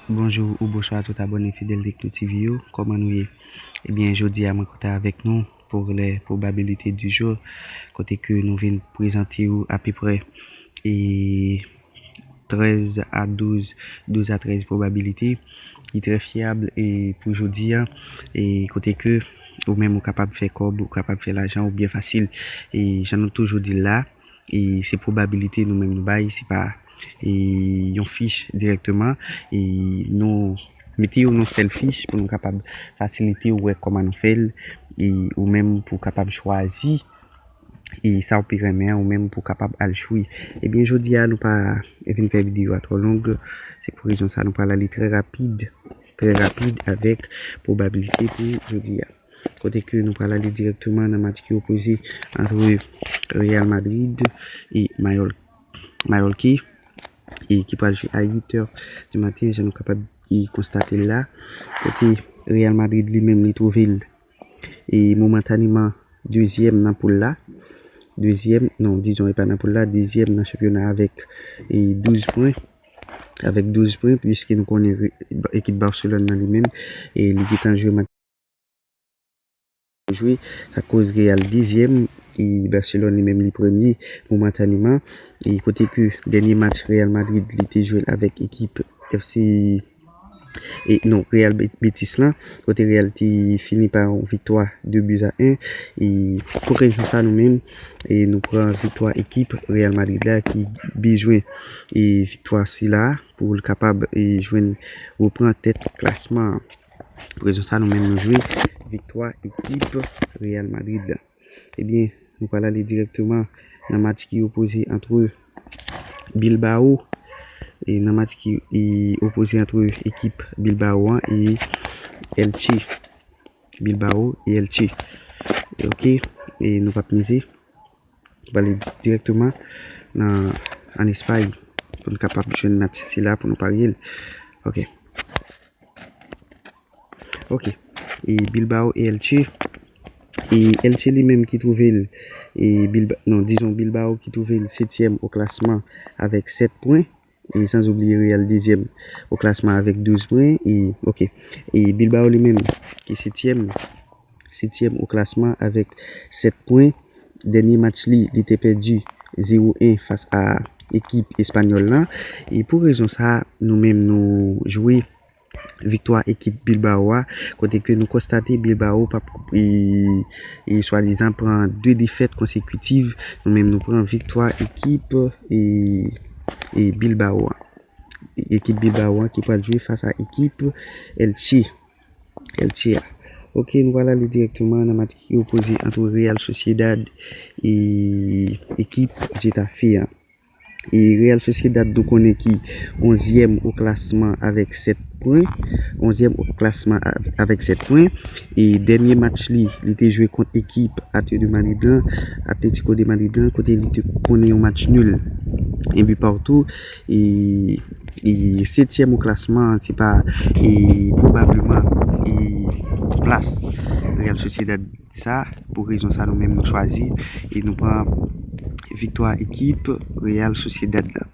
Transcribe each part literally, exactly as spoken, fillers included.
Bonjou ou bonswa tout abòne fidèl Tekno T V yo, kòman nou ye? Ebyen, jodi a mwen kontan avèk nou pou le probabilité du jour, kote ke nou vin prezante w apeprè e trèz a douz, douz a trèz probabilité ki trè fyab e pou jodi a, e kote ke ou menm ou kapab fè kòb, ou kapab fè lajan ou byen fasil. E jan nou toujou di l la, e se probabilité nou menm nou bay, se pa e yon fich dirèkteman, e nou mete yo nan sèl fich pou nou kapab fasilite w wè kòman nou fè l, e ou menm pou w kapab chwazi e sa w pi renmen an, ou menm pou w kapab al jwe. Ebyen, jodi a nou pa vin fè videyo a twò long, se pou rezon sa nou pral ale trè rapid, trè rapid avèk probabilité pou jodi a. Kote ke nou pral ale dirèkteman nan match ki opoze antre Real Madrid e Mayol-, Mallorca, e ki pral jwe a uit è di maten, jan nou kapab e konstate l la. Kote Real Madrid li menm li twouve l e momentaneman dezyèm nan poul la. Dezyèm, non, dizon, e pa nan poul la, dezyèm nan chanpyona avèk e douz pwen. Avèk douz pwen, piske nou konnen Re-, ekip Barcelone nan li menm, e li gentan jwe match jwe, sa koz Real dezyèm, e Barcelone li menm li premye momentaneman. E kote ke dènye match Real Madrid li te jwe l avèk ekip F C, e non, Real Be-, Betis lan, kote Real te fini pa yon viktwa de buts à un. E pou rezon sa nou menm, e nou pran viktwa ekip Real Madrid la ki bezwen e viktwa sila pou l kapab e jwenn repran tèt klasman an. Pou rezon sa nou menm nou jwe viktwa ekip Real Madrid la. Ebyen, nou pral ale dirèkteman nan match ki opoze antre Bilbao, e nan match ki e opoze antre ekip Bilbao an e Elche. Bilbao e Elche. Ok, e nou p ap mize. Nou pral ale dirèkteman nan, ann Espay pou nou kapab jwenn match sila pou nou parye l. Ok. Ok. E Bilbao e Elche. E Elche li menm ki twouve l, e Bilba-, non, dizon Bilbao ki twouve l setyèm o klasman avèk sèt pwen. E sans oubliye Real dezyèm o klasman avèk douz pwen. E, ok. E Bilbao li menm ki setyèm, setyèm o klasman avèk sèt pwen. Dènye match li, li te pèdi zewo en fas a ekip espanyòl lan. E pou rezon sa, nou menm nou jwe viktwa ekip Bilbao a, kote ke nou konstate Bilbao p ap e, e swadizan pran de defèt konsekitiv. Nou menm nou pran viktwa ekip e, e Bilbao a. Ekip Bilbao a ki pral jwe fas a ekip Elche. Elche a. Ok, nou pral ale dirèkteman nan match ki opoze antre Real Sociedad e ekip Getafe an. E Real Sociedad nou konnen ki onzyèm o klasman avèk sèt pwen. Onzyèm o klasman a-, avèk sèt pwen. E dènye match li, li te jwe kont ekip Atlético de Madrid lan, Atlético de Madrid lan, kote li te konnen yon match nul, un but partout. E, e setyèm o klasman, se pa e pwobableman e plas Real Sociedad sa, pou rezon sa nou menm nou chwazi e nou pran viktwa ekip Real Sociedad la.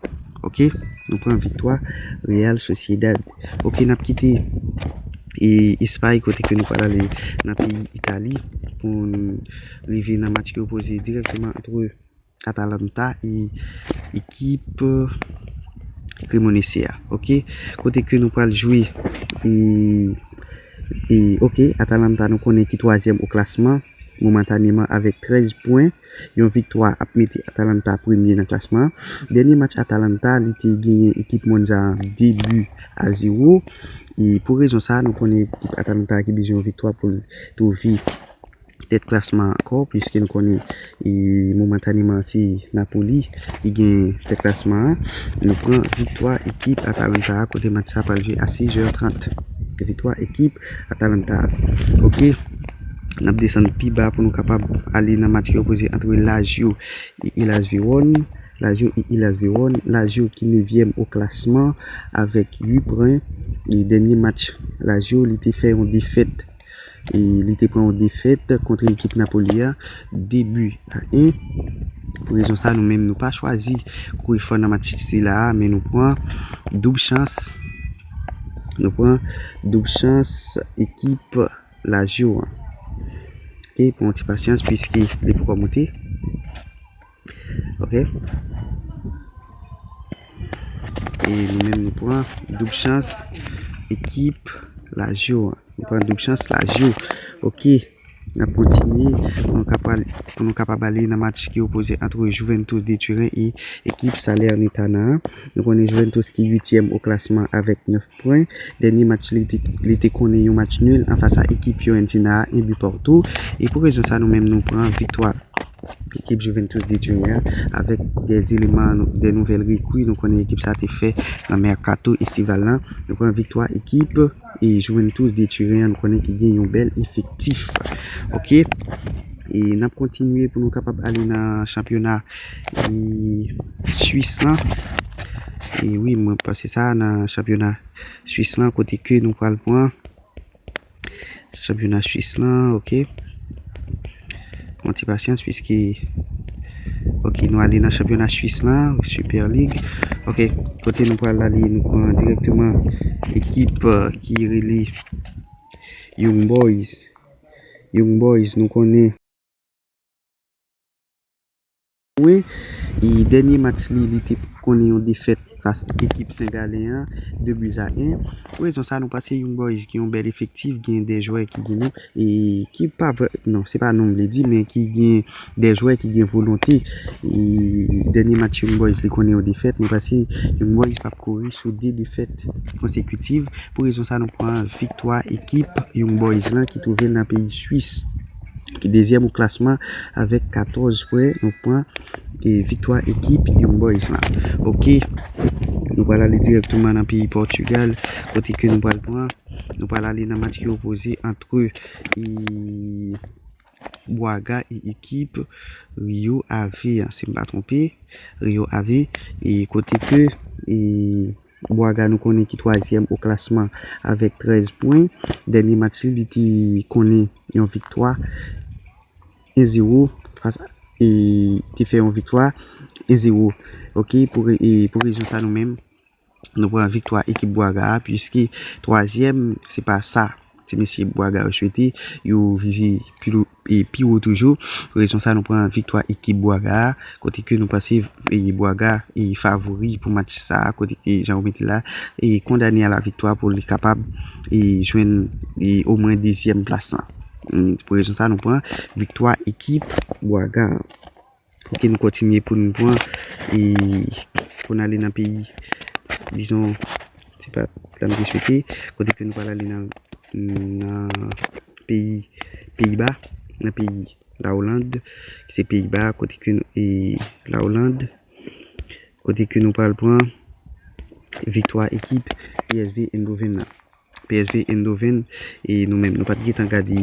Ok, nou pran viktwa Real Sociedad. Ok, n ap kite e Espay kote ke nou pral ale nan peyi Itali pou n rive nan match ki opoze dirèkteman antre Atalanta e ekip Cremonese a. Ok, kote ke nou pral jwe e, e ok, Atalanta nou konnen ki twazyèm o klasman momentaneman avèk trèz pwen. Yon viktwa ap mete Atalanta premye nan klasman an. Dènye match Atalanta, li te genyen ekip Monza de bi a zewo. E pou rezon sa, nou konnen ekip Atalanta ki bezwen yon viktwa pou l twouve tèt klasman an ankò, piske nou konnen e momentaneman se Napoli ki gen tèt klasman an. Nou pran viktwa ekip Atalanta a, kote match sa pral jwe a sis è trant. Viktwa ekip Atalanta a. Ok, n ap desann pi ba pou nou kapab ale nan match ki opoze antre Lazio e Hellas Verona. Lazio e Hellas Verona. Lazio ki nevyèm o klasman avèk uit pwen. E dènye match Lazio, li te fè yon defèt. E li te pran yon defèt kont ekip Napoli a, de bi a en. Pou rezon sa, nou menm nou pa chwazi kouri fò nan match sila a, men nou pran doub chans Nou pran doub chans ekip Lazio an. Ok, pran yon ti pasyans piske li poko moute. Ok. E nou menm nou pran doub chans ekip Lazio an. Nou pran doub chans Lazio. Ok. N ap kontinye pou nou kapab, pou nou kapab ale nan match ki opoze ant Juventus de Turin e ekip Salernitana an. Nou konnen Juventus ki uityèm o klasman avèk nèf pwen. Dènye match li te, li te konnen yon match nil anfas a ekip Fiorentina a, en bi partou. E pou rezon sa, nou menm nou pran viktwa ekip Juventus de Turin an avèk de eleman, de nouvèl rekri nou konnen ekip sa te fè nan mèkato estival lan. Nou pran viktwa ekip e Juventus de Turin an, nou konnen ki gen yon bèl efektif. Ok. E n ap kontinye pou nou kapab ale nan chanpyona e Swis lan. E wi, mwen panse sa nan chanpyona Swis lan, kote ke nou pral pran chanpyona Swis lan, ok. Pran ti pasyans, piske, ok, nou ale nan chanpyona Swis lan, Super League. Ok, kote nou pral ale, nou pran dirèkteman ekip, euh, ki rele Young Boys. Young Boys, nou konnen. Wi, e dènye match li, li te konnen yon defèt fas ekip Sengalen an, de buts à un. Pou rezon sa, nou panse Young Boys gen yon bèl efektif, gen de jwè ki gen non, e ki pa vrè, non, se pa non m vle di, men ki gen de jwè ki gen volonte. E dènye match Young Boys li konnen yon defèt, nou panse Young Boys p ap kouri sou de defèt konsekitiv. Pou rezon sa, nou pran viktwa ekip Young Boys lan ki twouve l nan peyi Swis. Ki dezyèm o klasman avèk katòz pwen, nou pran e viktwa ekip Young Boys lan. Ok, nou pral ale dirèkteman nan peyi Pòtigal, kote ke nou pral pran, nou pral ale nan match ki opoze ant e Braga e ekip Rio Ave an, si m pa twonpe, Rio Ave, e kote ke e Braga nou konnen ki twazyèm o klasman avèk trèz pwen. Dènye match li, li te konnen yon viktwa en zewo fas e te fè yon viktwa en zewo. Ok, pou re- e pou rezon sa nou menm, nou pran viktwa ekip Braga a, piske twazyèm, se pa sa ti mesye Braga yo swete, yo vize pi lo- e pi wo toujou. Pou rezon sa, nou pran viktwa ekip Braga a, kote ke nou panse e Braga e favori pou match sa a, kote ke jan ou mete la, e kondane a la viktwa pou li kapab e jwenn e omwen dezyèm plas lan. Mm, pou rezon sa, nou pran viktwa ekip Braga a. Ok, nou kontinye pou nou pran e pou n ale nan peyi, dizon, se pa la m te swete, kote ke nou pral ale nan, nan peyi Peyiba, nan peyi Laoland, ki se Peyiba, kote ke nou, e Laoland, kote ke nou pral pran viktwa ekip P S V Eindhoven nan. P S V Eindhoven, e nou menm, nou pa t gentan gade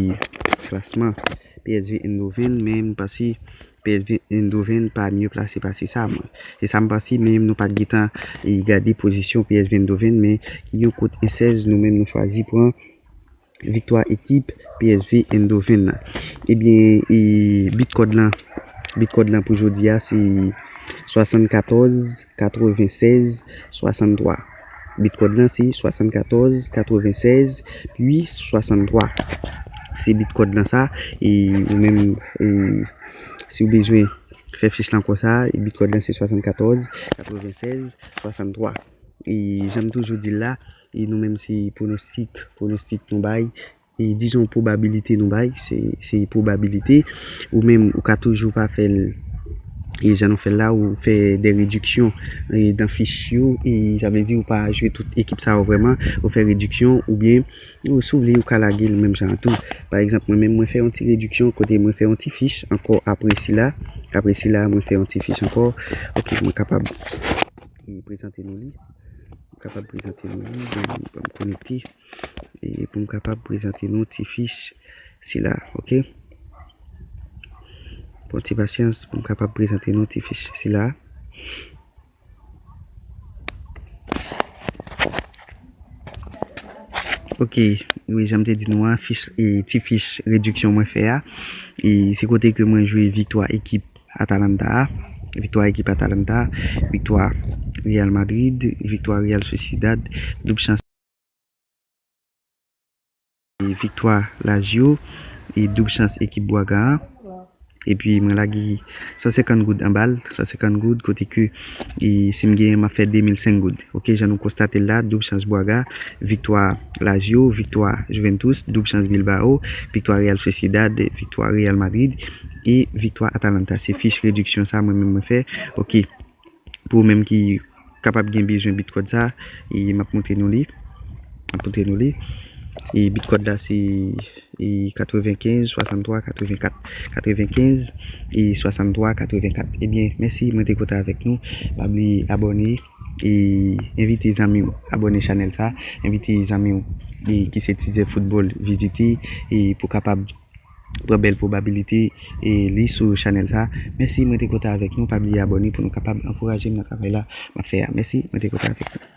klasman P S V Eindhoven, men m panse P S V Eindhoven pa mye plase pase sa, mwen. Se sa m panse, men nou pa t gentan e gade pozisyon P S V Eindhoven, men ki yon kot en sèz, nou menm nou chwazi pran viktwa ekip P S V Eindhoven nan. Ebyen, e bit kòd lan, bit kòd lan pou jodi a, se swasannkatòz, katrevennsèz, swasanntwa. Bit kòd lan se swasannkatòz, katrevennsèz, pi swasanntwa. Se bit kòd lan sa, e ou menm, e si w bezwen fè fich lan konsa, e bit kòd lan se swasannkatòz, katrevennsèz, swasanntwa. E jan m toujou di l la, e nou menm se pwonostik, pwonostik nou bay, e dizon pwobabilite nou bay, se, se pwobabilite. Ou menm, ou ka toujou pa fè l, e jan nou fè l la, ou fè de rediksyon, e dan fich yo, e sa vle di ou pa jwe tout ekip sa yo vrèman, ou fè rediksyon, oubyen, ou, si w vle, ou ka lage l menm jan an tou. Pa egzanp, mwen menm, mwen fè yon ti rediksyon, kote mwen fè yon ti fich ankò apre sila, apre sila, mwen fè yon ti fich ankò. Ok, mwen kapab e prezante nou li. M kapab prezante nou li, ban m, ban m konekte. E pou m kapab prezante nou ti fich sila, ok? Pran ti pasyans pou m kapab prezante nou ti fich sila. Ok, wi, jan m te di nou an, fich, e, ti fich rediksyon mwen fè a, e se kote ke mwen jwe viktwa ekip Atalanta a, viktwa ekip Atalanta, viktwa Real Madrid, viktwa Real Sociedad, doub chans. viktwa Lazio, e doub chans ekip Bwaga an. Epi mwen lage san senkant goud anba l, san senkant goud, kote ke e, si m genyen, m ap fè de mil senk goud. Ok, jan nou konstate l la, doub chans Bwaga, viktwa Lazio, viktwa Juventus, doub chans Bilbao, viktwa Real Sociedad, viktwa Real Madrid e viktwa Atalanta. Se fich rediksyon sa mwen menm mwen fè. Ok, pou ou menm ki kapab gen bezwen bit kòd sa, e m ap montre nou li. M ap montre nou li. E bit kòd la se e katrevenkenz, swasanntwa, katrevenkat, katrevenkenz e swasanntwa, katrevenkat. Ebyen, mèsi, mwen te kontan avèk nou. Pa bliye abòne e envite zanmi w abòne chanèl sa. Envite zanmi w e ki se tizè foutbòl vizite e pou kapab pran bèl pwobabilite e li sou chanèl sa. Mèsi, mwen te kontan avèk nou. Pa bliye abòne pou nou kapab ankouraje m nan travay la m ap fè a. Mèsi, mwen te kontan avèk nou.